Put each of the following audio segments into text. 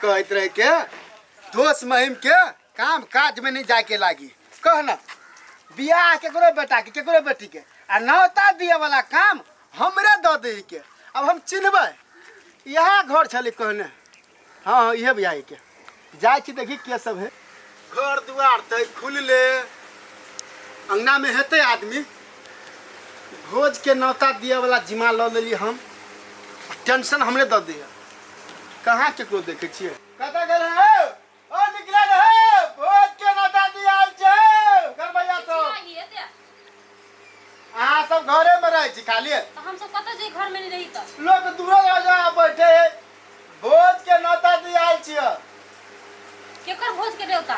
कहैत रहे के दोस्त महिम के काम काज में नहीं जाके लागी। कह ना बियाह केकरो बेटा के केकरो बेटी के आ नौता दिए वाला काम हमरे दऽ दे के। अब हम चिन्हबै इएह घर छलै कहने। हाँ इहे बियाह के जाइ छी देखी के सब है। घर दुआर तऽ खुलले अंगना में हेतै आदमी। भोज के नौता दिए वाला जिम्मा लऽ लेली हम। टेंशन हमरे दऽ दिए। कहाँ केकरो देखै छियै। कतऽ गेल है ओ निकले रे भोज के नौता दिए आयल छै घरबैया सब। अहाँ सब घरे में रहै छी खाली। तऽ हम सब कतऽ जे घर में नहीं रही तऽ लोग दूरो जा बैठे है। भोज के नौता दिए आयल छियै। केकर भोज के न्योता?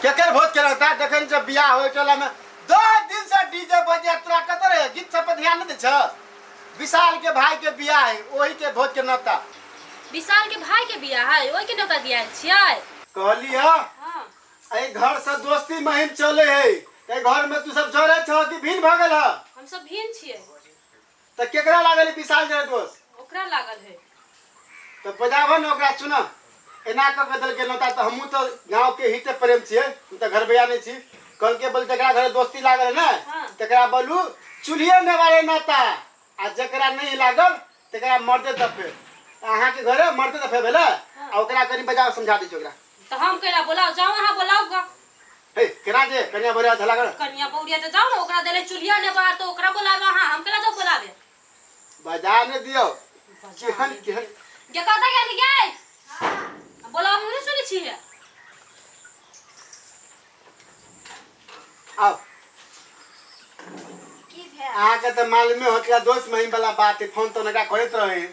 केकर भोज के न्योता? जखन जब बियाह होय टोला में 10 दिन से डीजे बजे तोरा कतऽ रहे? गीत सब पर ध्यान नहीं दै छ। विशाल के भाई के बियाह है ओही के भोज के न्योता। विशाल के भाई के बियाह है ओही के न्योता दियाल छियै? कहली हां। हां। एहि घर से दोस्ती महिम चले है। एहि घर में तू सब जरे छ कि भिन्न भ गेल ह? हम सब भिन्न छियै। त केकरा लागल है विशाल जरे दोस्त? ओकरा लागल है। त बजाबह ने ओकरा सुन। एना कऽ के देलकै नौता तऽ हमहूँ तऽ गाँव के हिते प्रेम छियै, हम तऽ घर भैया नहि छी। कहलकै बोल जकरा घरे दोस्ती लागल है ने तकरा बोलू चूल्हिए नहि बारे नौता आ जकरा नहीं लागल तकरा मर्दे दफे। अहाँके घरे मर्दे दफे भेलै आ ओकरा कनि बजाओ समझा दै छी ओकरा। तऽ हम केना बोलाउ? जाउ अहाँ बोलाउ ग। हे केना जे कनिया बोरिया धला कर। कनिया बौरिया तऽ जाउ ने ओकरा देले चूल्हिया ने बार तऽ ओकरा बोलाबे अहाँ, हम केना जाउ बोलाबे? बजा ने दियौ। केहन केहन गे कतऽ गेली गे? बोलाबे नहि सुनै छियै। आउ। की भेल? अहाँके तऽ मालूमे होत कि दोस्त महिम वाला बात है, फोन तो नका करैत रहे।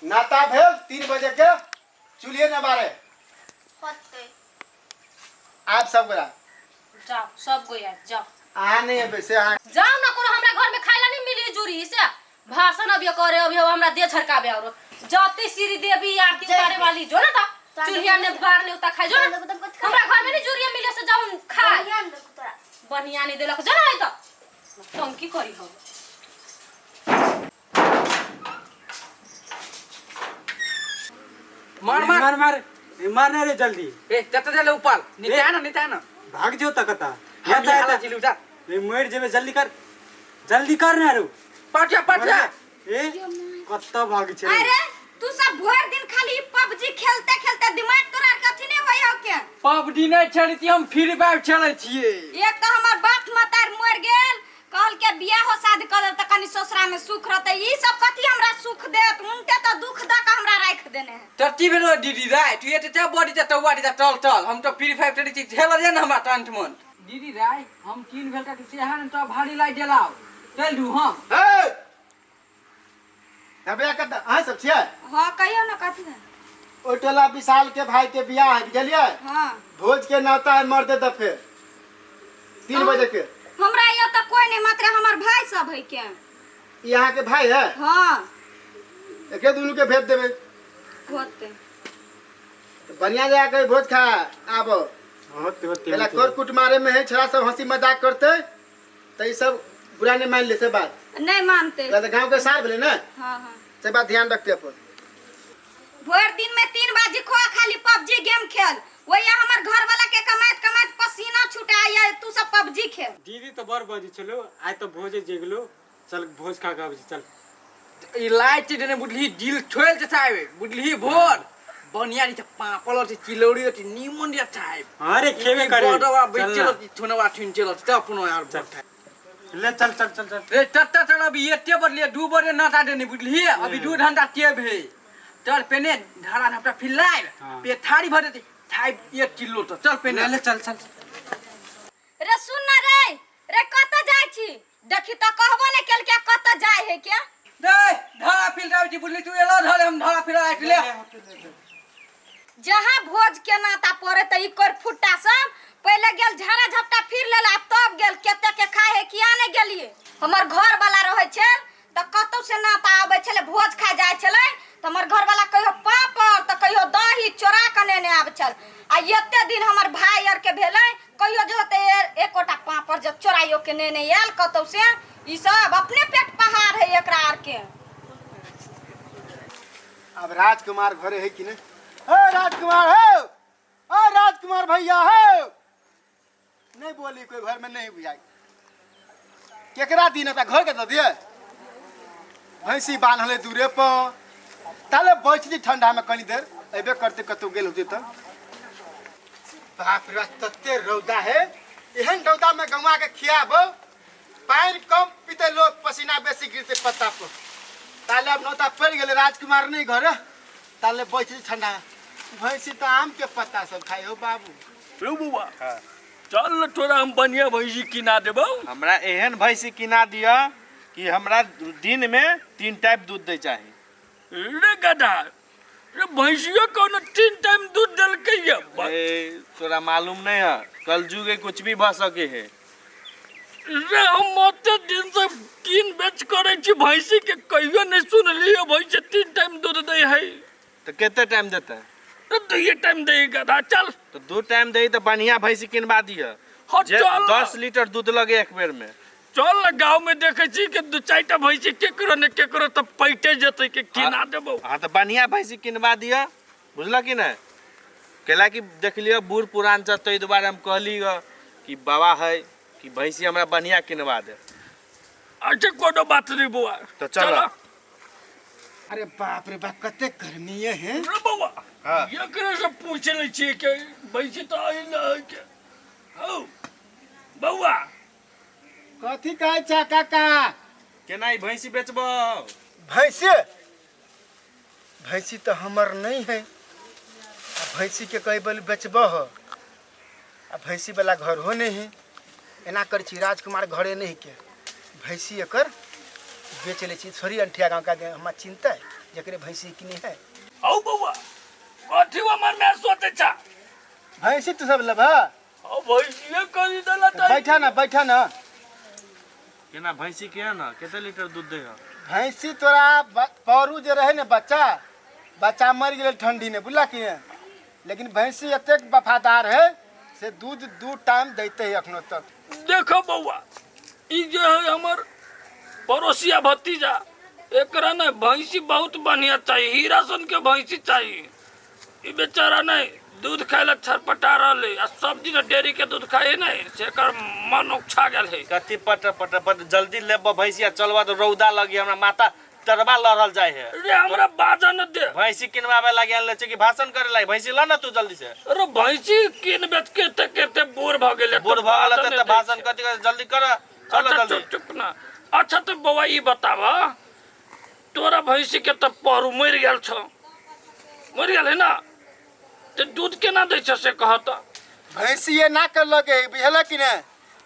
नाता भेल 3 बजे के चूल्हे न बारे। होतै। आब सब गोरा। जाओ सब गोया जाओ। अहाँ नहीं एबै से अहाँ जाओ ना कोनो हमरा घर में खाइला नहीं मिली जूरी से भाषण अभी करे अभी हमरा दे झड़काबे और जाते श्री देवी आरती उतारे वाली जो ना ता चूल्हिया ने बार ने उता खाइ जो ना। हमरा घर में नहीं जूरिया मिले से जाऊं खाए। बढ़िया नहीं देलक जो ना है तो तुम की करी हो? मार मार मार मार ए, मार ना रे जल्दी। ए तत जा ले ऊपर नीचे आ ना नीचे आ ना। भाग जो तकता। हम या यहाँ ला चिलू जा। ए मर जेबे जल्दी कर जल्दी कर ना रे। पाटिया पाटिया। ए कत्ता भाग छे। अरे तू सब भर दिन खाली पबजी खेलते खेलते दिमाग तोरा कथि नहीं होय हो के? पबजी नहीं खेलै छी हम फ्री फायर खेलै छियै। एक तो हमर बाप मतार मर गेल कहल के बियाह हो शादी कर त कनी ससुरा में सुख रहते, ई सब कथि हमरा सुख देत? उनते त दुख द के हमरा राख देने है। त की भेलो दीदी राय तू एते ते बड़ी ते तौआ दी चल चल हम तो फ्री फायर खेलै छी खेल जे न हमरा टंट मन। दीदी राय हम तीन भेल त से हान त भारी लाइ देलाव चल दू हम। ए अबे कत अहाँ सब छियै? हां कहियो न कथि है। ओइ टोला विशाल के भाई के बियाह है बुझलियै? हां। भोज के नाता है मर्दे दफे 3 बजे के। हमरा यहाँ त कोई नहीं मात्र हमर भाई सब है के। ई अहाँ के भाई है? हां। एके दुनू के भेज देबे। होते। तो बढ़िया जगह के भोज खा आबो। होते होते। पहला कर कुट मारे में है छड़ा सब हंसी मजाक करते त ई सब बुरा नहीं मान ले से बात। नहीं मानते। तो गांव के सार भेले ना? हां हां। से बात ध्यान रखते अपन। भर दिन में 3 बाजी खो खाली पबजी गेम खेल वही हमर घर वाला के कमाइत कमाइत पसीना छुटाया तू सब पबजी खेल। दीदी तो बड़ बजी छलो आइ तो भोजे जेगलो चल भोज खा के आबै छी चल। ई लाइट देने बुझली दिल ठोल छै साहेब बुझली भोर बढ़िया रे पापड़ छै चिलौरी छै नीमन रे साहेब। अरे खेबे करे। बड़वा चल बैचल ना। थोनवा ठिन चल त अपनो यार चल। ले चल चल चल चल। रे तत्ता चल अभी एते बदलिए 2 बजे नाता देने बुझली अभी 2 घंटा के भे चल पेने धारा धपटा फिलाइ पे थारी भर देते थाई 1 किलो त चल पेने। ले चल चल। रे सुन ना रे रे कत जाय छी देखी त कहबो ने केल के कत जाय है के? रे धारा फिल जाय छी बुझली तू एलो धरे हम धारा फिल आइ ले। जहां भोज के नाता पड़े त ई कर फुट्टा सब पहले गेल झाड़ा झपटा फिर लेला तब गेल केते के खाए है किया ने गेलिए। हमर घर वाला रहे छै त कतौ से नाता आबै छलै भोज खा जाय छलै त हमर घर वाला कहियो पापड़ त कहियो दही चोरा के नेने आबै छल। आ एते दिन हमर भाई आर के भेलै कहियो जो होते एकोटा पापड़ जब चोराइयो के नेने आयल कतौ से ई सब अपने पेट पहाड़ है एकरा आर के। अब राजकुमार घरे है कि नहीं? ओ राजकुमार हो, ओ राजकुमार भैया हो। नहीं बोली कोई घर में नहीं बुझाई। केकरा दी ना घर के दे दिए। भैंसी बान्हले दूरे पर ताले बैठली ठंडा में कनी देर अबे करते कतौ गेल होते त। बाप रे तते रौदा है, एहन रौदा में गौवा के खियाबो पानी कम पीते लोग पसीना बेसी गिरते पत्ता पर। ताले अब नौता पड़ गेले राजकुमार नहीं घर, ताले बैठली ठंडा। भैंसी तो आम के पत्ता सब खाई हो बाबू। रे बउआ चल न तोरा हम बढ़िया भैंसी किना देबौ। हमरा एहन भैंसी किना दिया कि हमरा दिन में 3 टाइम दूध दे चाही। रे गधा रे भैंसियो कोनो 3 टाइम दूध देलकै ये? ए तोरा मालूम नहीं है कलजुग के कुछ भी भ सके है। रे हम ओते दिन से कीन बेच करे छी भैंसी के, कहियो नहीं सुनलियो भैंसी 3 टाइम दूध दे है। तो कितने टाइम देता है? तो 2 टाइम दे गधा। चल तो 2 टाइम दे तो बढ़िया भैंसी किनवा दिया। 10 लीटर दूध लगे एक बेर में। चल न गाँव में देखे छी कि 2-4 टा भैंसी केकरो ने केकरो तो पैटे जते के किना देबो। हाँ तो बढ़िया भैंसी किनवा दिया, बुझल कि नहीं? केला कि देख लियो बूढ़ पुरान छ तो दुबारा हम कहली कि बाबा है कि भैंसी हमरा बढ़िया किनवा दे। अच्छा कोनो बात नहीं बउआ, तो चल। अरे बाप रे बाप कते गर्मी है रे बउआ। हाँ। एकरे से पूछ ले छी कि भैंसी तो आई न के। हौ बउआ कथी कहै छ काका? केना ई भैंसी बेचबो? भैंसी भैंसी तो हमर नहीं है। आ भैंसी के कही बोली बेचबो हो, आ भैंसी वाला घर हो नहीं है। एना कर छी राजकुमार घरे नहीं के भैंसी एकर बेच ले छी। छोरी अंठिया गाँव का हमरा चिंता है जकरे भैंसी किने है। हौ बउआ कथी हमर में सोचे छा? भैंसी तू सब लेबा? हौ भैंसी खरीदला त बैठा ना बैठा ना। केना भैंसी के ना कितने लीटर दूध दे है? भैंसी तोरा परू जे रहे ने बच्चा बच्चा मर गेल ठंडी ने बुझला कि, लेकिन भैंसी एतेक वफादार है से दूध 2 टाइम देते है अखनो तक। देखो बउआ ई जे है हमर पड़ोसिया भतीजा एकरा ने भैंसी बहुत बढ़िया चाहिए, हीरा सन के भैंसी चाहिए। ई बेचारा नहीं दूध खाए ला छटपटा रहले आ सब दिन डेयरी के दूध खाए नहीं से एकर मन उकछा गेल है। कथी पट पट पट जल्दी लेबो भैंसिया चलवा तो रौदा लगी हमरा माथा तरबा लड़ल जाय है। रे हमरा बाजा न दे। भैंसी किनवावे लागी आनले छै कि भाषण करे लागी? भैंसी ल न तू जल्दी से। अरे भैंसी किन बेच के ते केते बोर भ गेले। बोर भ गेल त भाषण कथी कर, जल्दी कर चलो जल्दी। चुप ना। अच्छा तो बउआ ई बतावा तोरा भैंसी के त परू मर गेल छ, मर गेल है ना, ते दूध केना दै छ से कहत? भैंसी ये ना कर लगे बुझल कि ने?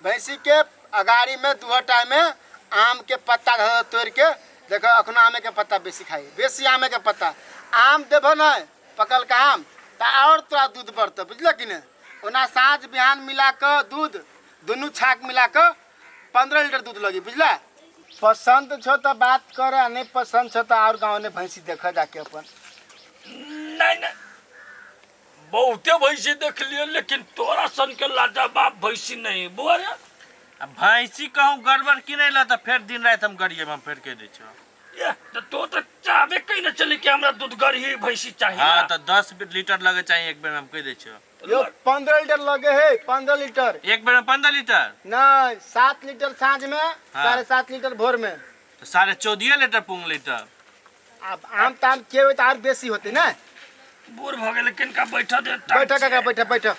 भैंसी के अगाड़ी में 2 टाइम में आम के पत्ता धर तोड़ के देखो अखनो आमे के पत्ता बेसी खाई, बेसी आमे के पत्ता। आम देबो न पकल का आम त और तोरा दूध बढ़तौ बुझल कि ने? ओना साँझ बिहान मिला के दूध दुनू छाक मिला के 15 लीटर दूध लगी बुझला। पसंद छो तो बात कर, नहीं पसंद छो तो और गाँव ने भैंसी देख जाके अपन। नहीं नहीं बहुते भैंसी देख लियो लेकिन तोरा सन के लाजवाब भैंसी नहीं बुआ रे। अब भैंसी कहूँ गड़बड़ किनै ला त फेर दिन रात हम गरिएब, हम फेर कह दै छियौ। ये त तो त चाहबे कहि न चली कि हमरा दूध गरही भैंसी चाहिए। हां त 10 लीटर लगे चाहिए एक बेर हम कह दै छियौ। यो 15 लीटर लगे है, 15 लीटर एक बेर में 15 लीटर नहीं 7 लीटर साँझ में, 7.5 लीटर भोर में, तो 14.5 लीटर पुंग लीटर। अब आम ताम के होय त और बेसी होते ना। बोर भ गेल किनका बैठा दे। बैठा काका बैठा बैठा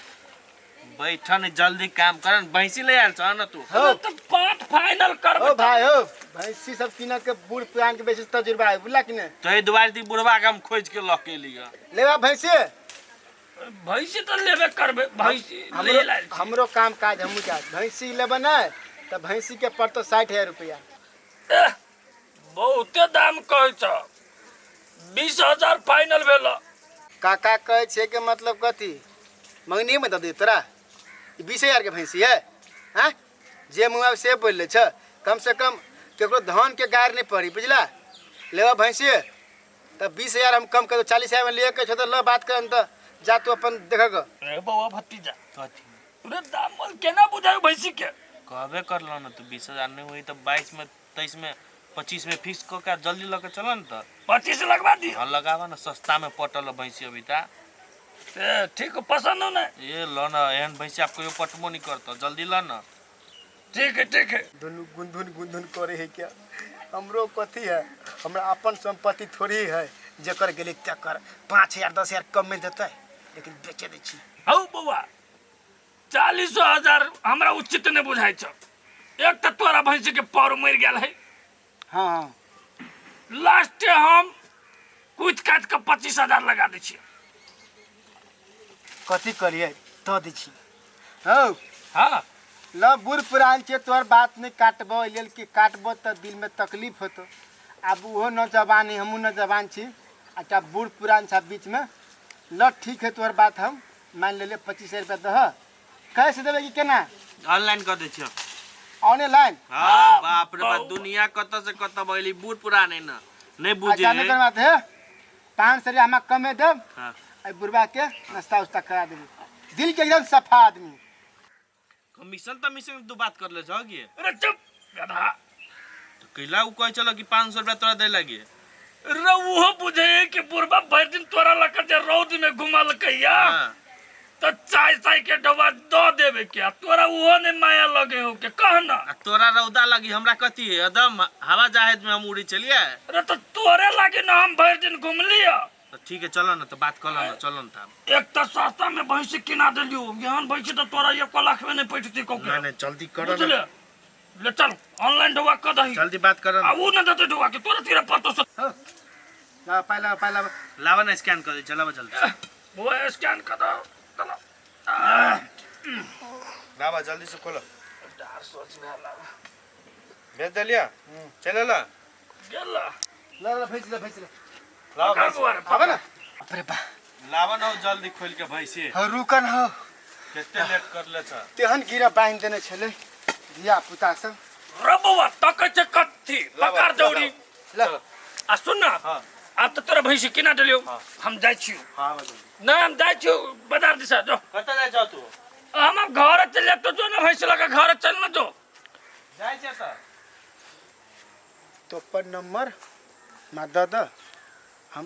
बैठा नहीं जल्दी काम करन। भैंसी ले आयल छ न तू? हो तो बात फाइनल कर। ओ भाई हो भैंसी सब किन के बूढ़ पुरान के बेसी तजुर्बा है बुझला कि ने? तो ए दुआर दी बुढ़वा के हम खोज के ल के लिया। लेबा भैंसी? भैंसी त लेबे करबे भैंसी ले लायल। हमरो काम काज हमू जा भैंसी लेबे न त भैंसी के पड़तो 60,000 रुपया। बहुते दाम कहै छ, 20,000 फाइनल भेल। काका कहै छै के मतलब कथी मंगनी में दे तोरा 20,000 के भैंसी है? हाँ जे मुँह से बोल ले छ कम से कम केकरो धान के गार नहीं पड़ी बुझला। लेवा भैंसी तब 20,000 हम कम कर 40,000 में लिए के छ त ल बात करन त जा तू अपन देखग। रे बउआ भतीजा कथी रे दाम मोल केना बुझायो भैंसी के? कहबे करलो न तू 20,000 नहीं हुई त 22 में 23 में 25 में फिक्स क के जल्दी लके चल न त 25 लगवा दी। हां लगावा न, सस्ता में पटल भैंसी अभी ता। से ठीक हो, पसंद हो ना? ए ल न, एहन भैंसी आप कहियो पटबो नहीं करतो, जल्दी ल न। ठीक है ठीक है। दुनू गुनधुन गुनधुन करे है क्या? हमरो कथी है, हमरा अपन संपत्ति थोड़ी है जेकर गेलै तेकर। 5,000 10,000 कम में देतै, लेकिन बेचे दै छी। हौ बौआ, 40,000 हमरा उचित नहीं बुझाइ छ। एक तऽ तोरा भैंसी के पर मरि गेल है। हाँ हाँ। लास्ट हम कुछ काट के 25,000 लगा दै छियै। कथी करियै, दऽ दै छी। हौ हाँ ल, बूढ़ पुरान छै, तोहर बात नहीं काटबो, एहि लेल कि काटबो तऽ दिल में तकलीफ होतो। आब ओहो नौजवान है, हमहूँ नौजवान छी, अच्छा बूढ़ पुरान छ बीच में। ल ठीक है, तोहर बात हम मान लेलियै। 25,000 रुपया दह, कैसे देबै कि केना? ऑनलाइन कर दै छियो। ऑनलाइन? हाँ बाप रे बाप, दुनिया कत से कत भइली, बूढ़ पुरान है न, नहीं बुझे अच्छा नहीं बात है, 500 रुपया हमरा कमे देब। हाँ। बुढ़वा के नाश्ता उस्ता करा देबी, दिल के एकदम सफा आदमी। कमीशन तमीशन तू बात कर ले छौ कि? अरे चुप गधा। तो कैला उ कहै छलो कि 500 रुपया तोरा दे लागी? रे उहो बुझे कि बुढ़वा भरि दिन तोरा लग जे रौद में घुमल कैया। हाँ। तो चाय चाय के डब्बा दऽ देबे क्या तोरा? उहो नहीं माया लगे हो के कह ना। आ तोरा रौदा लगी, हमरा कथी है, एकदम हवा जहाज में हम उड़ी चलिए। अरे तो तोरे लागे ना हम भरि दिन घुमलिय। तो ठीक है, चलो ना तो बात कर लो ना, चलो ना तब। एक तो सस्ता में भैंसी किना देलियो, एहन भैंसी तो तोरा 1 लाख में नहीं पैठती को। नहीं नहीं, जल्दी करो बुझले? ले चल ऑनलाइन ढोवा कर दही, जल्दी बात करो। आ उ न देते ढोवा के तोरा तेरा पतो से। ला पाइला पाइला लावा ना, स्कैन कर दे, चलावा जल्दी। वो स्कैन कर दो, चलो लावा जल्दी से खोलो। भेज देलिया, चले ला गेला। ला ला भैंस, ला भैंस, ला लावा आबे ना। अरे बा लावा ना जल्दी खोल के भैंसी। हो रुकन हो, कते लेट कर ले छ। तेहन गिरा बांध देने छले धिया पुता सब। रे बौआ तकै छै कथी पकड़ दौड़ी। ला आ सुन ना, आब तो तोरा भैंसी किना देलियो, हम जाइ छियो। हां ना हम जाइ छियो बाजार दिशा। जो कत जाइ छ तू? हम अब घर चल जात, तो जो ना भैंसी लगा घर चल ना जो जाइ छ त। तो पर नंबर मा the the, हम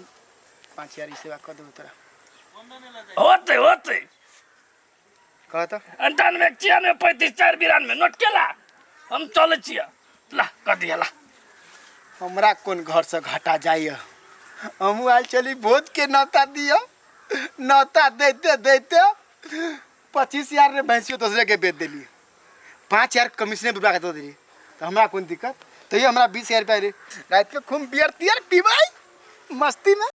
5,000 की सेवा कर देबो तोरा। होते होते कह त 98 96 35 4 92 नोट केला, हम चलै छियै। ला कर दिया ला। हमरा कोन घर से घाटा जाइए, हमहूँ आयल चली भोज के नौता दिया, नौता देते देते 25,000 ने भैंसियो दूसरे के बेच दिली, 5,000 कमीशन बुढ़ा के दे दिली, तो हमरा कोन दिक्कत? तो ये हमरा 20,000 रुपया रे, रात के खूब बियर तियर पीबाई मस्ती में।